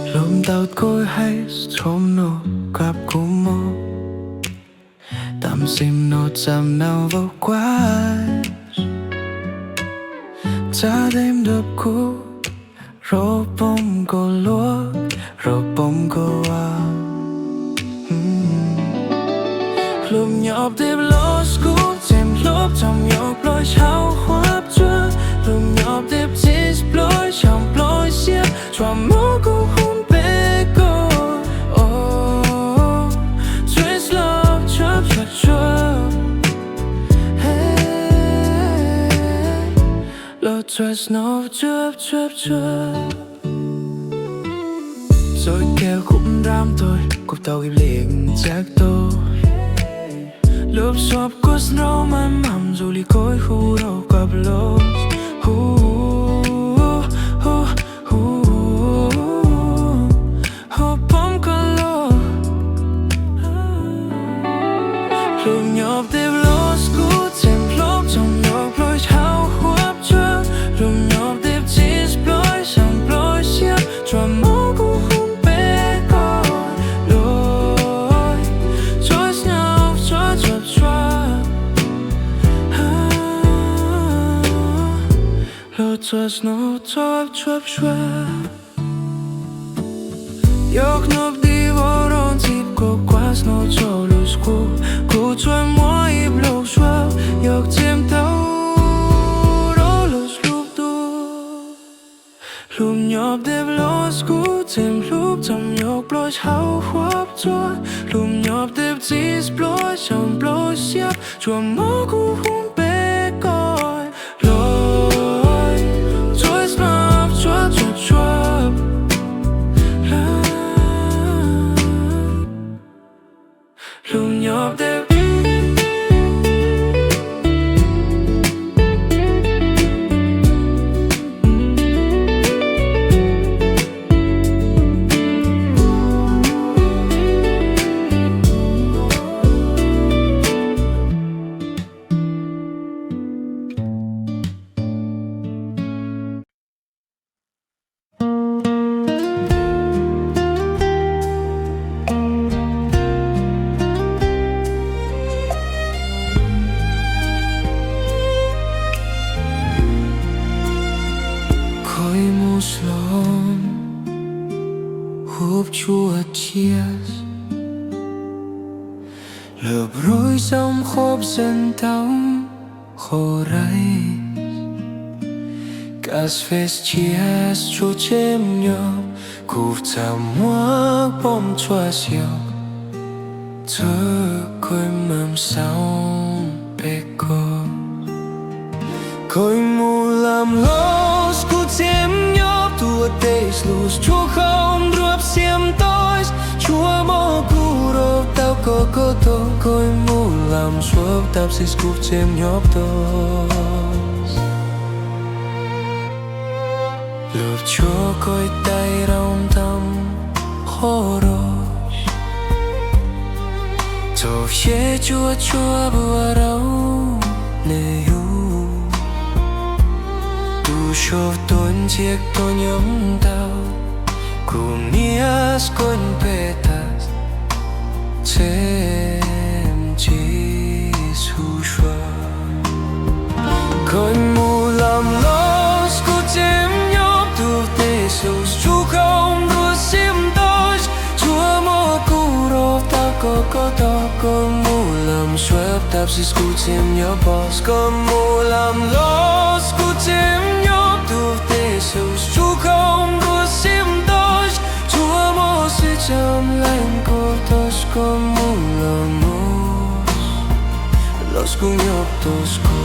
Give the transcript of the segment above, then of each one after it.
Hlub ntau kuv hais txhob nug kab kuv mus, tam sim no txam nau vau kuas, txav dej nruab kuv, rau pom koj luaj, rau pom koj ua. Hlub nyob deb los kuv tseem hlub txom nyog plob sab huab tsuag, hlub nyob deb txis plob sab plob siab, tsuas muab kuv hu npe koj. Oh, tsuas hlub tsuas tsuas tsuas. Los tsuas hlub tsuas tsuas tsuas. Txoj kev kub nrab tuag kuv tau ib leeg txaj tau. Lub suab kuv snow mam mam zoo li koj hu rau koj los. Hu, hu, hu, hu pom koj los. Hlub nyob deb los kuv tseem hlub txom nyog plob sab huab tsuag, hlub nyob deb txis plob sab plob siab, tsuas muab kuv hu npe koj los. Tsuas hlub tsuas tsuas tsuas. Los tsuas hlub tsuas tsuas tsuas. Yog hnub twg vau rau ntxim kuv kuas hnub tsaus lub kuv, kuv tsuas muaj ib lub suab yog txiam tau rau lub hlub tuag. Hlub nyob deb los kuv tseem hlub txom nyog plob sab huab tsuag, hlub nyob deb txis plob sab plob siab, tsuas muab kuv hu npe koj los. Tsuas hlub tsuas tsuas tsuas. Hlub nyob deb. Koj mus lom hub tsua thiab, lawv rui xom qhuab xeeb tau qhov rais. Kas fes thiab tsuas tshem nyob, kuv txaj muag pom tsuas xyov, txawm koj mam xaus peb koj. Koj mus lam los kuv txhem nyob tuaj tes lus tsuas khom ruab xiam tois, tsuas muab kuv rau tau koj koj tos. Koj mus lam suab tap sis kuv txhem nyob tos. Lub tshuab koj tais rau ntam qhov ros, txog xyem tsuas tsuas buaj rau nws yug. Tus suav tuaj ntxiag tuaj nyob ntau, kuv nias kuv pes tas txhem tsis hu suav. Koj mus lam los kuv txhem nyob tuaj tes lus tsuas khom ruab xiam tois, tsuas muab kuv rau tau koj koj tos. Koj mus lam suab tap sis kuv txhem nyob pos. Koj mus lam los kuv txhem nyob tuaj tes lus tsuas khom ruab xiam tois, tsuas muab xwb tsam leej koj tos. Koj mus lam los, los kuv nyob tos koj.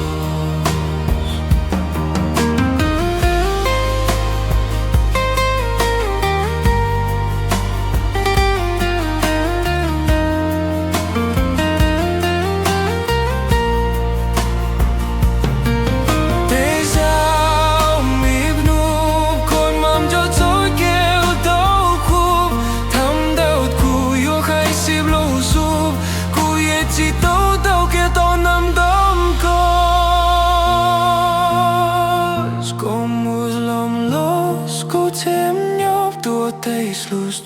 Tej zaum ib hnub koj mam nco txoj kev tau khuv, tham ntau kuv yuav hais xib lus xub.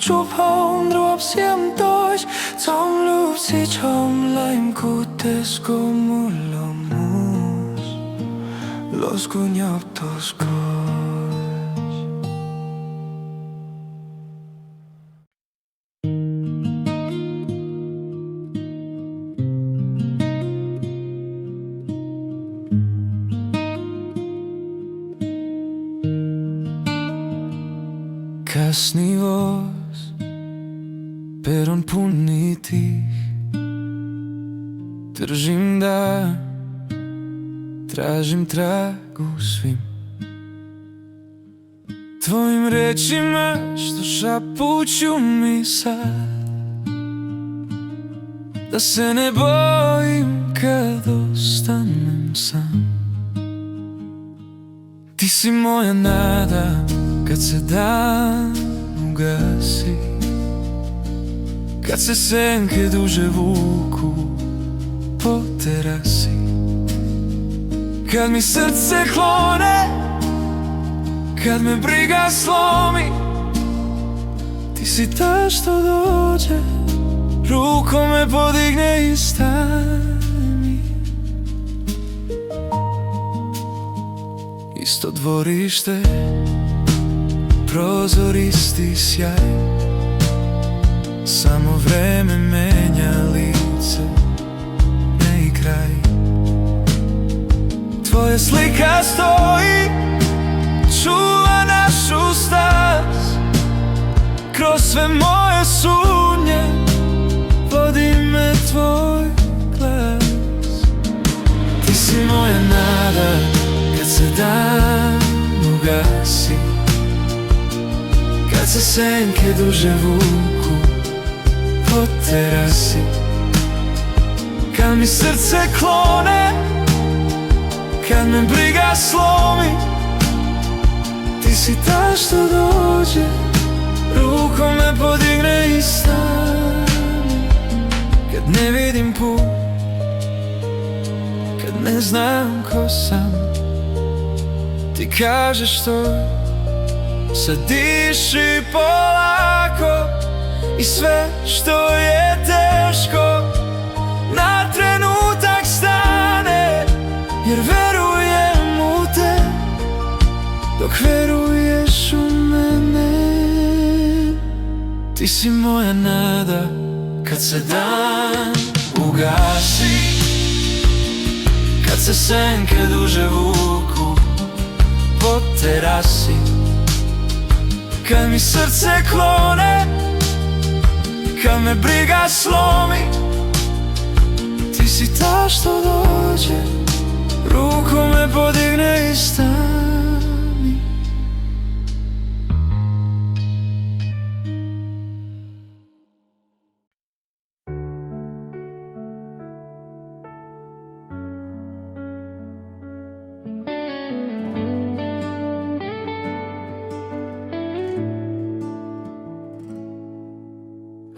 Tsuas phau nruab siab ntoib txhoov lub txhij tshooj laim kuv tes kuv mus los mus los kuv nyob tos kuv. Kas ni vos, pero pun ni ti, tržim da, tržim tra kusvim. Tvoj im re tsis mas to sab puv tsuj mi sa, da se ne bo im ka dos ta nem sa. Ti si moja nada, ka tse dan u ga si, ka tse sen ke du že vu ku po te ra si. Kad mi srdce klone, kad me briga slomi, ti si taš to dođe, rukom me podigne i stani. Isto dvorište, prozori sti sjaj, samo vreme menja lice, ne i kraj. Tvoja slika stoji, čuva našu strast. Kroz sve moje sumnje vodi me tvoj glas. Ti si moja nada, kad se dan ugasi, kad se senke duže vuku po terasi, kad mi srce klone, kad me briga slomi. Ti si ta što dođe, rukom me podigne i stani. Kad ne vidim put, kad ne znam ko sam, ti kažeš to, sediš i polako, i sve što je teško na trenutak stane, jer verujem u te dok veruješ u mene. Ti si moja nada kad se dan ugasi, kad se senke duže vuku po terasi, kad mi srce klone, kad me briga slomi. Ti si ta što dođe, rukom me podigne i stani.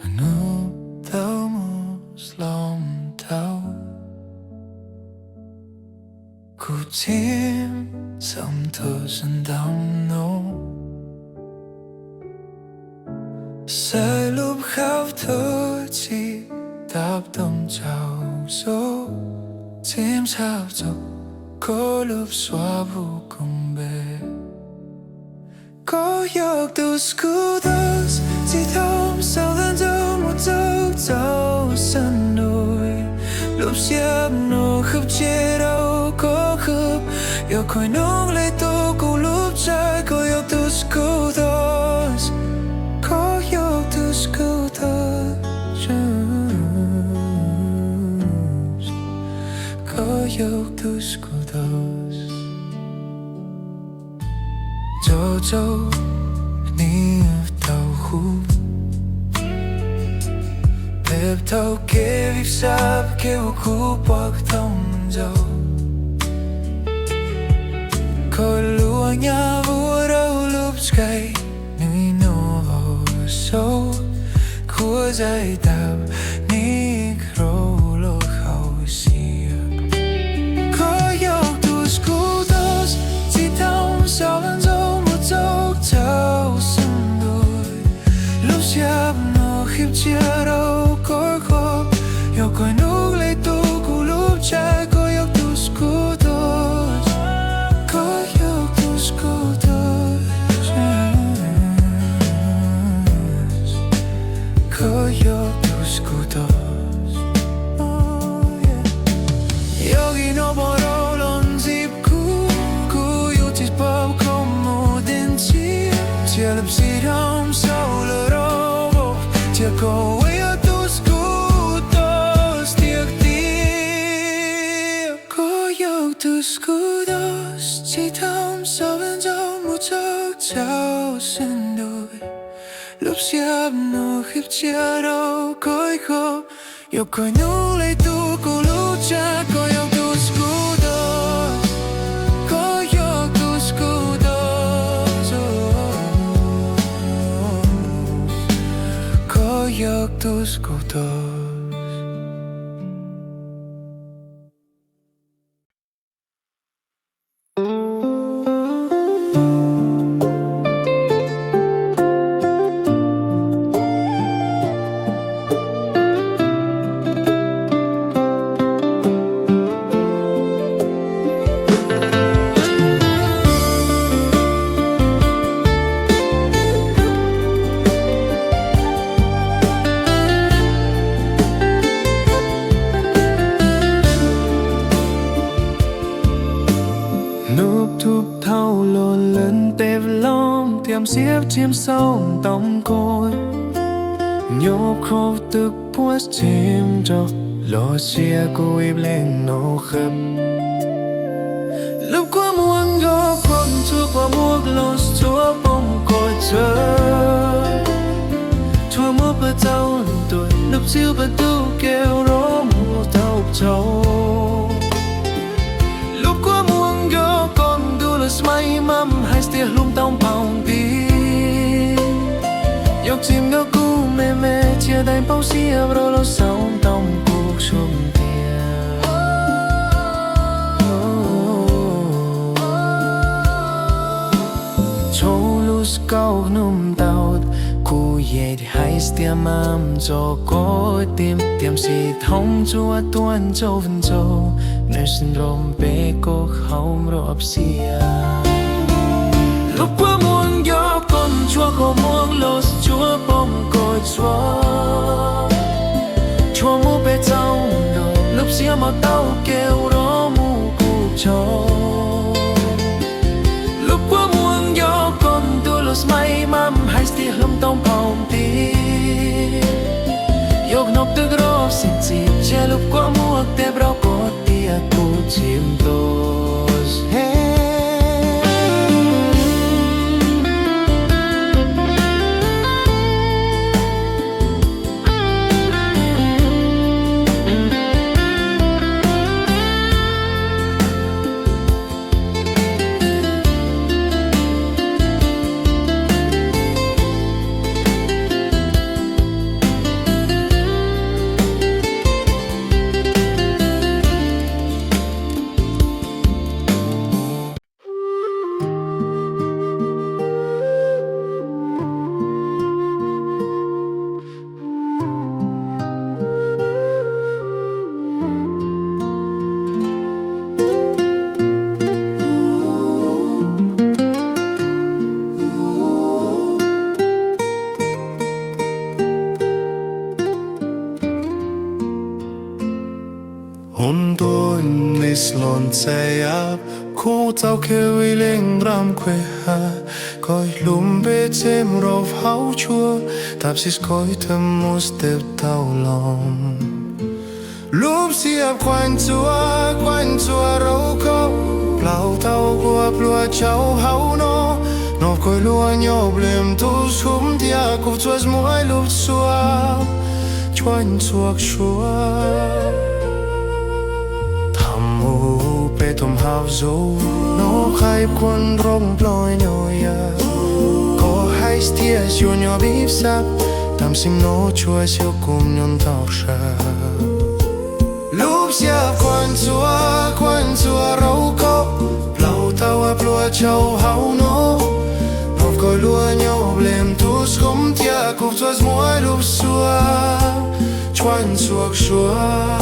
Hnub tau mus lom tau, kuv txim xam tuaj sab ntaub no. Saib lub khab thawj txi tap tom tsaug zog, txim txhab txog koj lub suab vus koom npe. Koj yog tus kuv tos txij thaum sawv ntxov mus txog txaus sab ntuj. Lub siab no khwb tsis rau koj khwb, yog khoom noog li tus kuv lub tsav. Koj yog tus kuv tos, koj yog tus kuv tos, koj yog tus kuv tos. Tso tso hniav tau huv, peb tau kev vij sab kev ua kuv pom tau ntxov. Koj lub nyab vuag rau lub txkaij, nws nyob hauv saud, khuab zais tau nik rau lub hauv siab. Koj yog tus kuv tos txij thaum sawv ntxov mus txog txaus sab ntuj. Lub siab qhib cia rau koj, koj yog koj hnub lej tus kuv lub tshaj, koj yog tus kuv tos, koj yog tus kuv tos, koj yog tus kuv tos. Yog koj no pom rau los ntxim kuv, kuv yuav tsis pab koj mus deb ntxiv, cia lub sij hawm xaus lawm rau vos, cia koj ua yog tus kuv tos tiag tiag. Koj yog tus kuv tos, tsis tau xav ntxov mus txog tsaus ntuj. Lub siab no qhib cia rau koj, koj yog koj hnub lej tus kuv lub tshaj, koj yog tus kuv tos, koj yog tus kuv tos, koj yog tus kuv tos. Hnub thub thaum los lawm tej vloog tiam xiab tshiab xaus ntau kawg, nyob qhov twg puas tshem rau los sia kuv ib leeg no qhab. Lub kua muag nyob koom tsuag kua muag los tsuag pom koj tsawg, tsuag muag pawg txaus ntuj lub txiv pawg tub kev rov mus tau tsaus. Lub kua muag nyob koom ntuj los smai mam hais tias hlub ntau npaum nti. Yog tsis nyob kuv me me cia dai npau siab rau los xaus ntau kuv suab tias tshau lub kaum hnub ntau kuv yeej hais tias mam tso koj tim tiam sis thoob tsuas tuaj ntsauv ntsauv nws nrog peb koj haus nrog xiab. Lub kua muag nyob koom tsuag kua muag los tsuag pom koj tsawg, tsuag muag pawg txaus ntuj lub siab mam tau kev rov mus kuv tsaus. Lub kua muag nyob koom ntuj los smai mam hais tias hlub ntau npaum nti. Yog hnub twg rov sib txim cia lub kua muag teb rau koj tias kuv tsis ntuj. Hos ntuj nis los ntxeev yab, khuv txaus kev ib leeg nram khuev ha, koj hlub peb tshem rau hauv tshuaj, tab sis koj thawm mus teb tau los. Lub siab khuav ntxuag khuav ntxuag rau koj, plaub tau kua pluag tsaus hauv no, nov koj luag nyob bles tus xub thiab kuv txuas muaj lub suab tsuag ntxuag suab. Tham mus peb tom hav zoov no, qaib kuab nroo nplooj nyob yaj, koj hais tias xyuas nyob vib xab, tam sim no tsuas xyuas kuv nyob ntau sab. Lub siab khuav ntxuag khuav ntxuag rau koj, plaub tau pluag tsaus hauv no, nov koj luag nyob bles tus xub thiab kuv txuas muaj lub suab tshua ntxuag suab.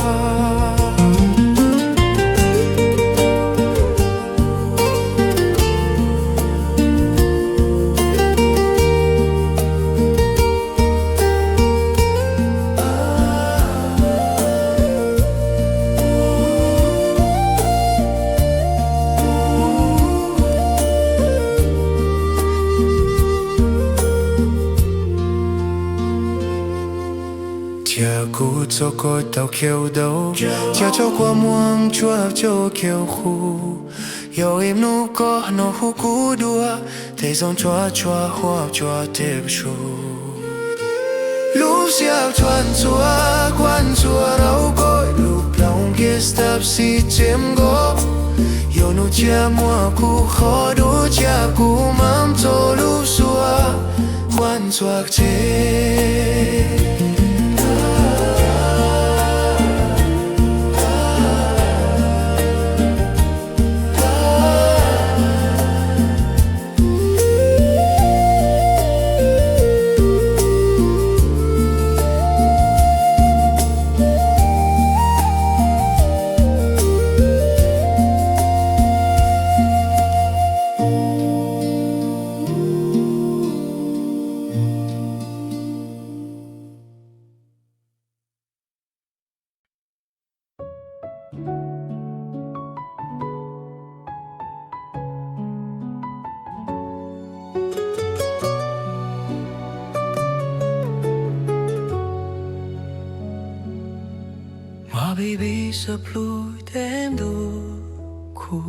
Thiab kuv txoj koob tau khiav dau, thiab tso kua muag tsuag tso khiav qhuav. Yog ib hnub koj hnov hu kuv dua, tej zoo tsuag tsuag huab tsuag teb su. Lub siab tshua ntxuag, kua ntxuag rau koj, lub plaub nkiag stab si tsem nkaus. Yog hnub cia muaj kuv qhov dua, cia kuv mam tso lub suab kua ntxuag tseg. Mas pib pib xav plhus tej ntu kuv,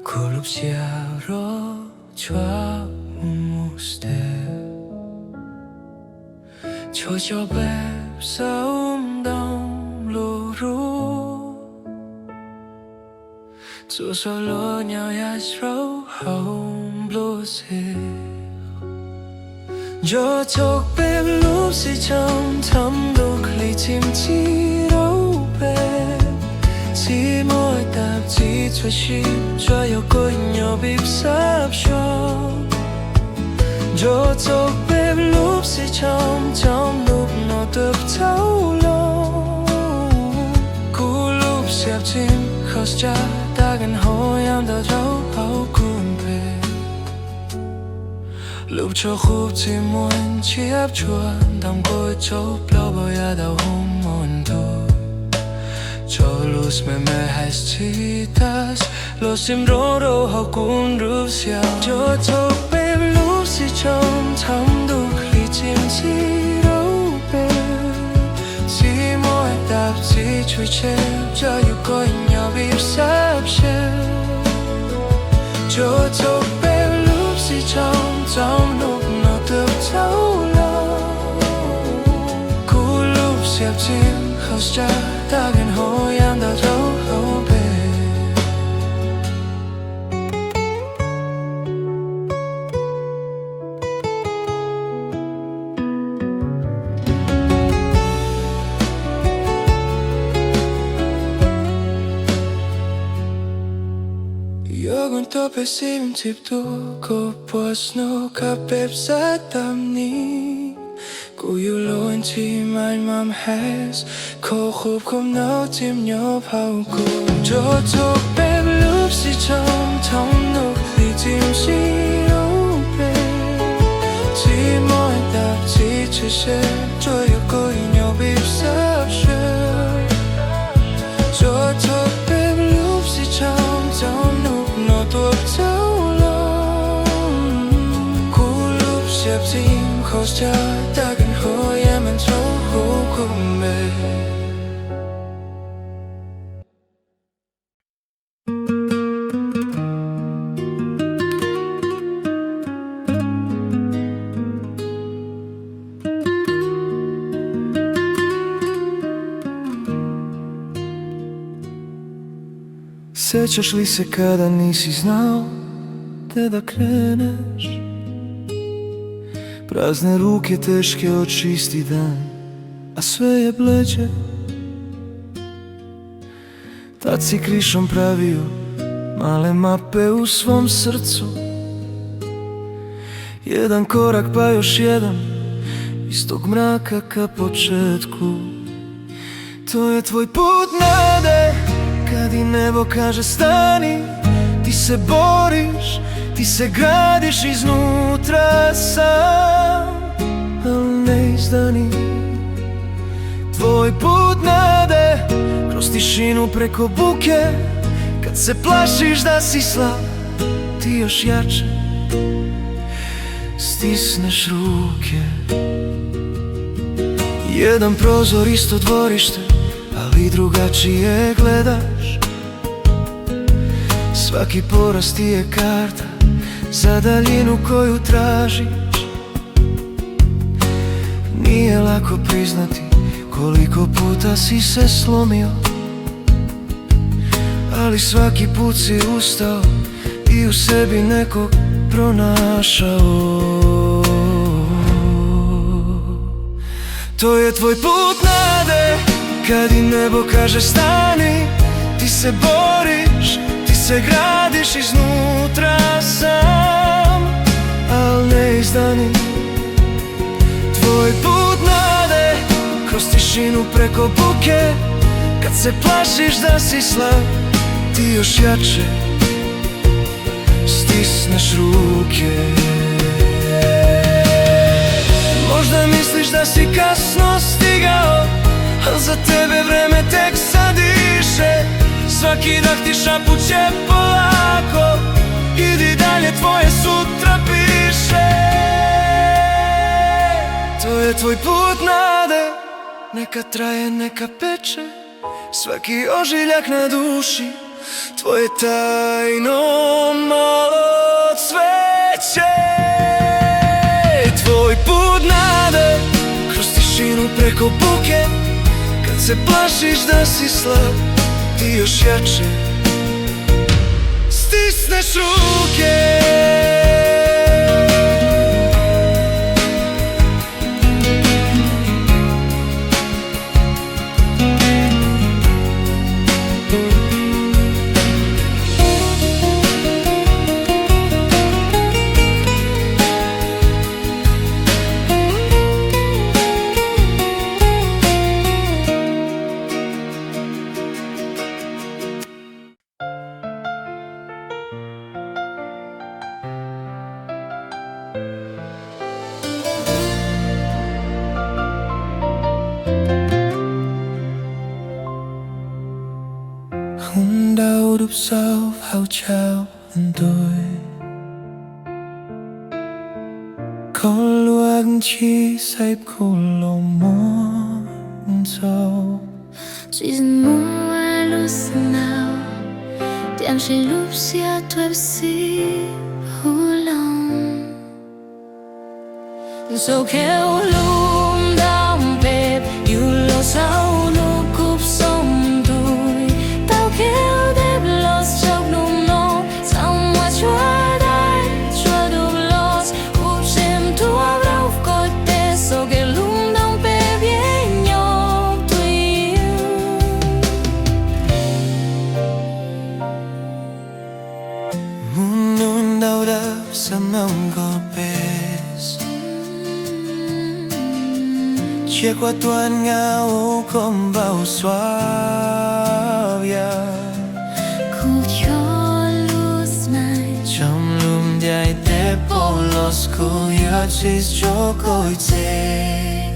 kuv lub siab rov tshua mus thiab. Tsuas cov peb xav ntoo lub rub, tsuas xav los nyob yav rau hauv npluag xwb. Nco txog peb lub sij hawm thaum ntuj hli txim txim rau peb, tsis muaj dab tsi tshua sib tsuas yog kuv nyob pib sab so. Nco txog peb lub sij hawm thaum ntuj no tuaj txaus los, kuv lub siab txim kho sab tas kan ho yam ntau rau hauv kuv npe. Lub tsho qub tsis muaj ntsiab tsuag, ntam nkaus tsau plaub npaum yav tau hu mob ntuj. Tsau lus me me hais tsis tas, los sim rau rau hauv kuv nruab siab. Nco txog peb lub sij hawm thaum ntuj hli txim txim rau peb, tsis muaj dab tsi tshua tshem, tsuas yog kuv nyob pib sab so. Nco txog peb lub sij hawm thaum ntuj no tuaj txaus los, kuv lub siab txim kho sab tas kan ho yam ntau rau hauv peb. Yog kuv tau peb sim txhib tuaj, koj puas hnov kab peb xav tam nim. Kuv yuav los ntsib mas mam hes, kho qub kho nau txim nyob hauv kuv. Nco txog peb lub sij hawm thaum ntuj hli txim txim rau peb, tsis muaj dab tsi tshua tshem, tsuas yog kuv nyob pib sab so. Nco txog peb lub sij hawm thaum ntuj no tuaj txaus los, kuv lub siab txim kho sab tas kan ho yam ntau rau hauv kuv npe. Xav tso sli se kada ni si znau, teda krenes. Prázdne ruke težke oči stidan, a sve je bleče. Tad si krišom pravio, male mape u svom srcu. Jeden korak pajos jeden, istok mraka ka početku. To je tvoj put nade, kad i nebo kaže stani. Ti se boriš, ti se gradiš iznutra sam, al neizdani. Tvoj put nade, kroz tišinu preko buke, kad se plašiš da si slab, ti još jače stisneš ruke. Jedan prozor, isto dvorište, ali drugačije gledaš. Svaki poraz ti je karta za daljinu koju tražiš. Nije lako priznati koliko puta si se slomio, ali svaki put si ustao i u sebi nekog pronašao. To je tvoj put nade, kad i nebo kaže stani. Ti se boriš, ti se gradiš iznutra sam, al neizdani. Tvoj put nade, kroz tišinu preko buke, kad se plašiš da si slab, ti još jače stisneš ruke. Možda misliš da si kasno stigao, al za tebe vreme tek sad diše. Svaki dah ti šapuće polako: idi dalje, tvoje sutra piše. To je tvoj put nade, neka traje, neka peče. Svaki ožiljak na duši tvoje tajno malo cveće. Tvoj put nade, kroz tišinu preko buke, kad se plašiš da si slab, ti još jače stisneš ruke. Hum dau dup saub hau tsau ntui, koj luag ntshis saib kuv los muaj ntxaus. Tsis muaj lub xeem nau, tiam sis lub siab tuaj xib hu loo. Ntsoo kheu hlub ntau pem yus los saum hnub kub xoo ntuj, tau kheu dej los tsaug hnub no, txaus muaj tshuaj dais tshuaj dub los, kub tseem tuaj rau koj tes, so kheu hlub ntau pem viaj nyob twj ywm. Mus nug ntau dab xab noog koj pes, tsiaj quaj tuaj nqa ua koj npau suav yam. Kuv cov lub smais tsom lub ntiaj teb pom los kuv yuav tsis tso koj txev.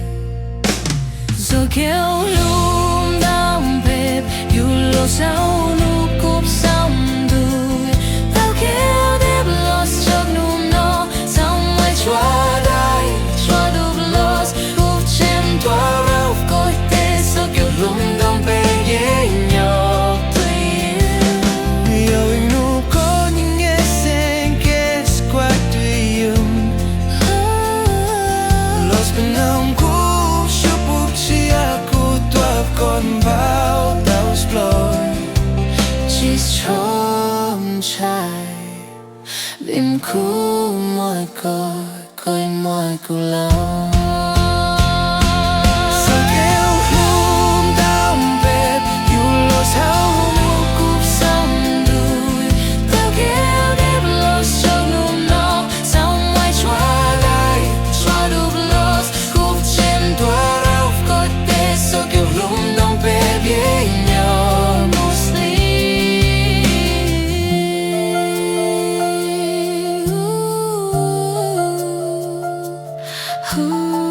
Txoj kev hlub ntau pem yus los saum hnub kub xoo ntuj, tau kev dej los tsaug hnub no, txaus muaj tshuaj dais tshuaj dub los, kub tseem tuaj rau koj tes, txoj kev hlub ntau pem viaj nyob twj ywm. Yog ib hnub koj nyeem nyeem xeem kev quaj twj ywm, los pem noog kuv suav puv tsiaj kuv tuaj koj npau taws plaub, tsis tshua ntshai, vim kuv muaj koj, koj muaj kuv los. Txoj kev hlub ntau pem yus los saum hnub kub xoo ntuj, tau kev dej los tsaug hnub no, txaus muaj tshuaj kuv